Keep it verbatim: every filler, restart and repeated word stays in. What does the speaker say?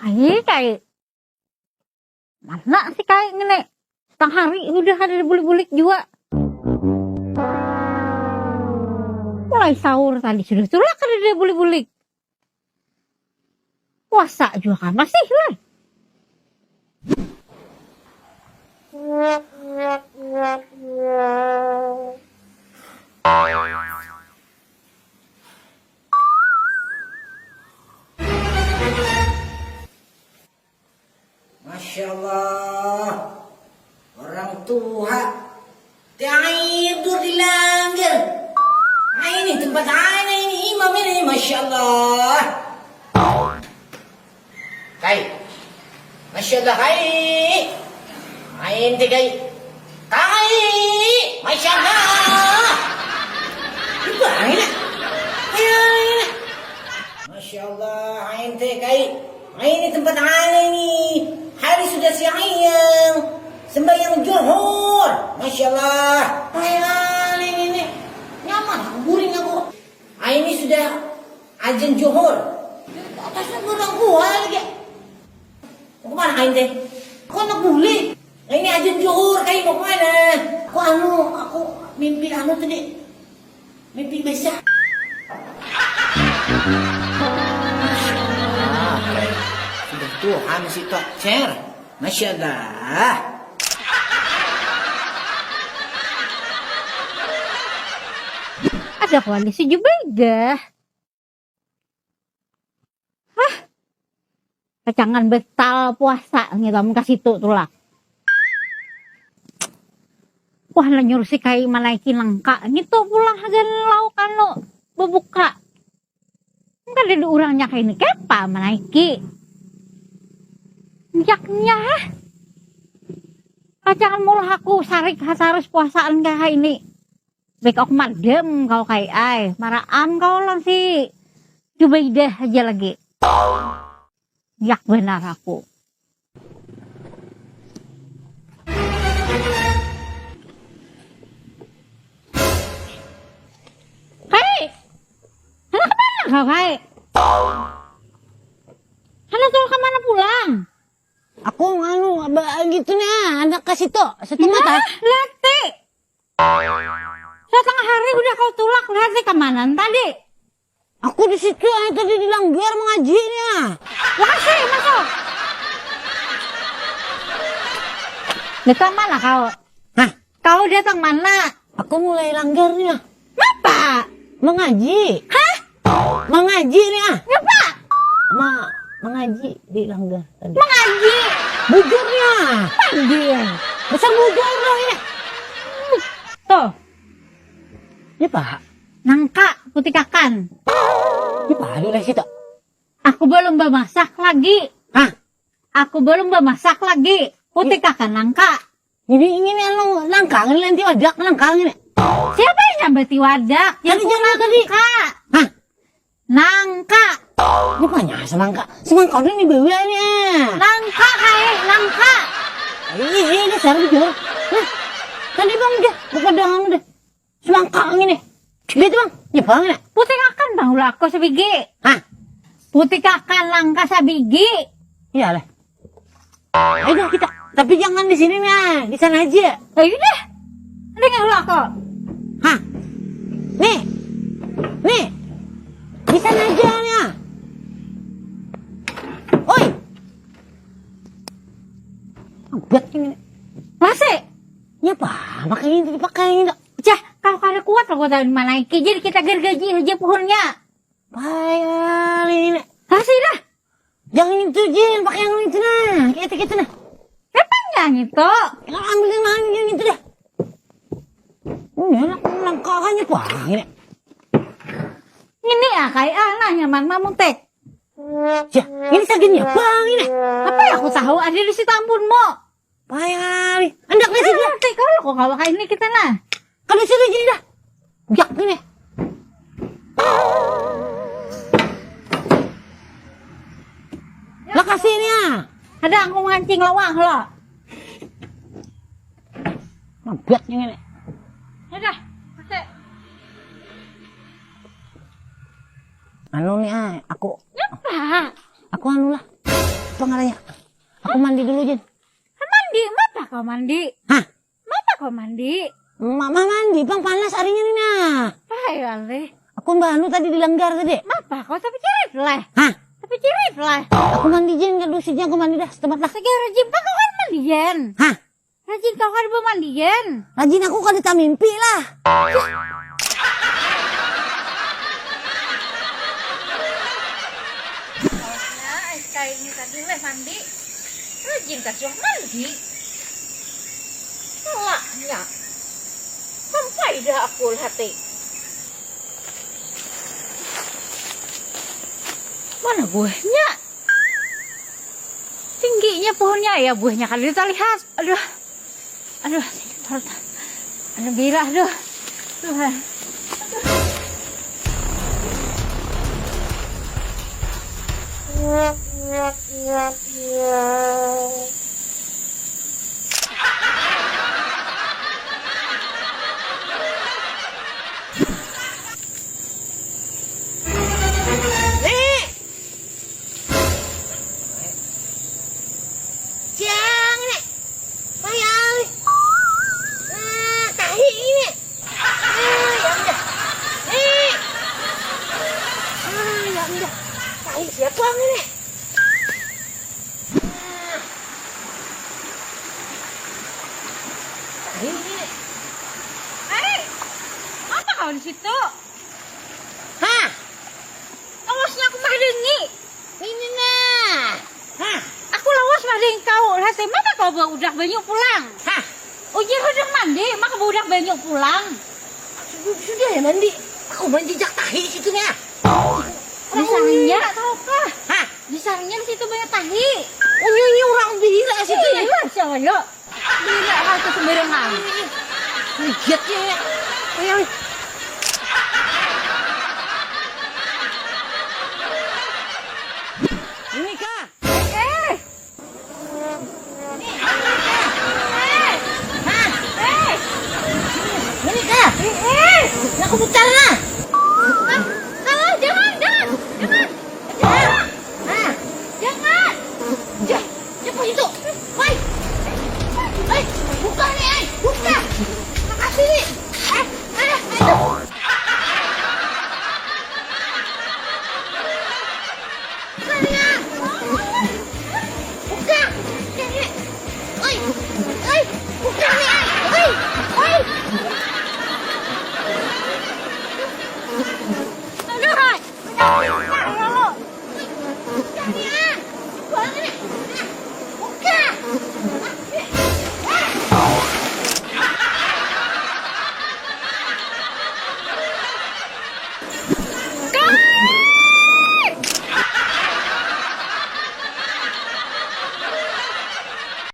Ai, kai. Mana si kai ngini? Tang hari sudah kada dibulik-bulik jua. Mulai sahur tadi sudah tulak kada dibulik-bulik. Puasa jua kah masih lah. Masya Allah, orang tuha tidur di langgar. Nah, ini tempat anak ini, imam ini, Masya Allah. Kai, Masya Allah, kai. Main ti kai. Kai, Masya Allah. Ibu angin nak. Ayo, angin nak. Masya Allah, ente kai. Ini tempat aneh nih. Hari sudah siang. Sembahyang Johor. Masya Allah. Ayo, ini, ini. Nyaman, guring aku. Ah, ini sudah ajan Johor. Atasnya kurang kuat lagi. Mau kemana kain teh? Aku anak bule. Nah, ini ajan Johor, kain mau kemana? Aku anu, aku mimpi anu tadi. Mimpi basah. Ah, sudah tuhan si Tok Cer. Masya Allah. Ada koalisi Jubaidah. Hah? Kacangan betal puasa ngitu amun ka situ tulak. Wah, lah nyuruh si kai manaiki nangka ngitu pulang hagan lauk anu bebuka. Kada ada urangnya kaini, kayapa manaiki? Jaknya, hah? Kacangan maulah aku sarik ha tarus puasaan kaya ini. Baik aku madam kau kai ai, maraan kau lawan si Jubaidah haja lagi. Yak banar aku. Kai, handak kamana kau kai? Handak tulak kamana pulang? Aku nganu, ba-, gitu nih, ah, handak ka situ, situ mata. Nah, lati. Satangah hari udah kau tulak, lati kamanan tadi? Aku di situ, ah, tadi di langgar mangaji nih, ah. Lakasi, masuk. Datang mana kau? Hah? Kau datang mana? Aku mulai langgar nih, ah. Napa? Mangaji. Hah? Mangaji nih, ah. Napa? Ma-, mangaji di langgar tadi. Mangaji. Bujur nih, ah. Pandir. Besar bujur dong ini. Tuh. Ini, Pak. Nangka, putikakan. Ini, Pak, aduh, lah situ. Aku belum bamasak lagi. Hah? Aku belum bamasak lagi. Putikakan nangka. Ini, ini, ini, anu, nangka, ini, nanti wadak, nangka, ini. Siapa yang nyambati wadak? Yang tadi jangan tadi. Nangka. Hah? Nangka. Ini banyak semangka. Semangka udah nih bawa nih, ah. Nangka, kai, nangka. Ini, ini, ini, seru juga. Hah? Tadi bang udah, buka dangan udah. Semangka ngini. Lihat, Bang. Ya, Bang, nak. Putikakan, Bang, ulah aku sabigi. Hah? Putikakan nangka sabigi. Iya lah. Ayo dah kita. Tapi jangan di sini, nah. Di sana aja. Ayo dah. Dengar ulah aku. Hah? Nih. Nih. Di sana aja, nah. Oi. Buat ini. Masih. Ya, apa? Makanya ini dipakai ini, Dok. Cah, kalau kada kuat lah kuat manaiki. Jadi kita gergaji aja pohonnya. Payah ini, Nak. Kasih dah. Jangan itu, Jin. Pakai yang itu, nah. Kayak itu, gitu, nah. Kapan yang itu? Yang ambil yang lain, yang itu dah. Ini anak langkahannya, Bang, ini. Ini ya, kayak anak nyaman mamu teh. Ya, ini saginya, Bang, ini. Apa ya aku tahu ada di situ, ampun, Mo. Payah, nih. Hendak di situ. Nanti kalau kok kawa kayak ini kita, nah. Kalau sudah jadi dah. Jak ini. Lah, kasih ini, ah. Ada aku mancing lawang, lo. Mambuatnya ini. Ada, kasih. Anu nih, ah, aku. Apa? Aku anu lah. Apa ngarannya? Aku mandi dulu, Jin. Mandi? Mapa kau mandi? Hah? Mapa kau mandi? Mama mandi, pang panas harinya ni nah. Hai, alih. Aku mbanu tadi di langgar tadi. Mapa kau tapi cirit lah? Hah? Tapi cirit lah. Aku mandi, Jin, kada usah, Jin, aku mandi dah, setempat lah. Segera, Jin, kau kan mandian. Hah? Rajin kau kada bamandian. Rajin aku kada tamimpi lah. Nah, S K ini tadi leh mandi. Rajin kah suah mandi. Salahnya. Sampai dah aku hati. Mana buahnya? Tingginya pohonnya, ya, buahnya kada kita lihat. Aduh. Aduh, sakit perut. Aduh, birah, aduh. Tuhan. Nek! Siang, Nek! Wayang! Ah, tahi ini! Ah, ya udah! Nek! Ah, ya udah! Tahi siapa ini, Nek? Ah. Tahi ini, Nek! Hei! Apa kau di situ? Hah? Awasnya aku mah dengi. Ini nah. Hah? Aku lawas mah dengi kau. Lah, maka kau bawa udah banyu pulang. Hah? Ujar udah mandi, maka bawa udah banyu pulang. Sudah, sudah ya mandi. Aku manjijak tahi situ nya. Disarangnya tak tahu kah? Hah? Disarangnya di situ banyak tahi. Unyu, unyu, orang bila situ nya. Iya, siapa lo? Bila hal itu sembarangan. Lihat ya. Ayo.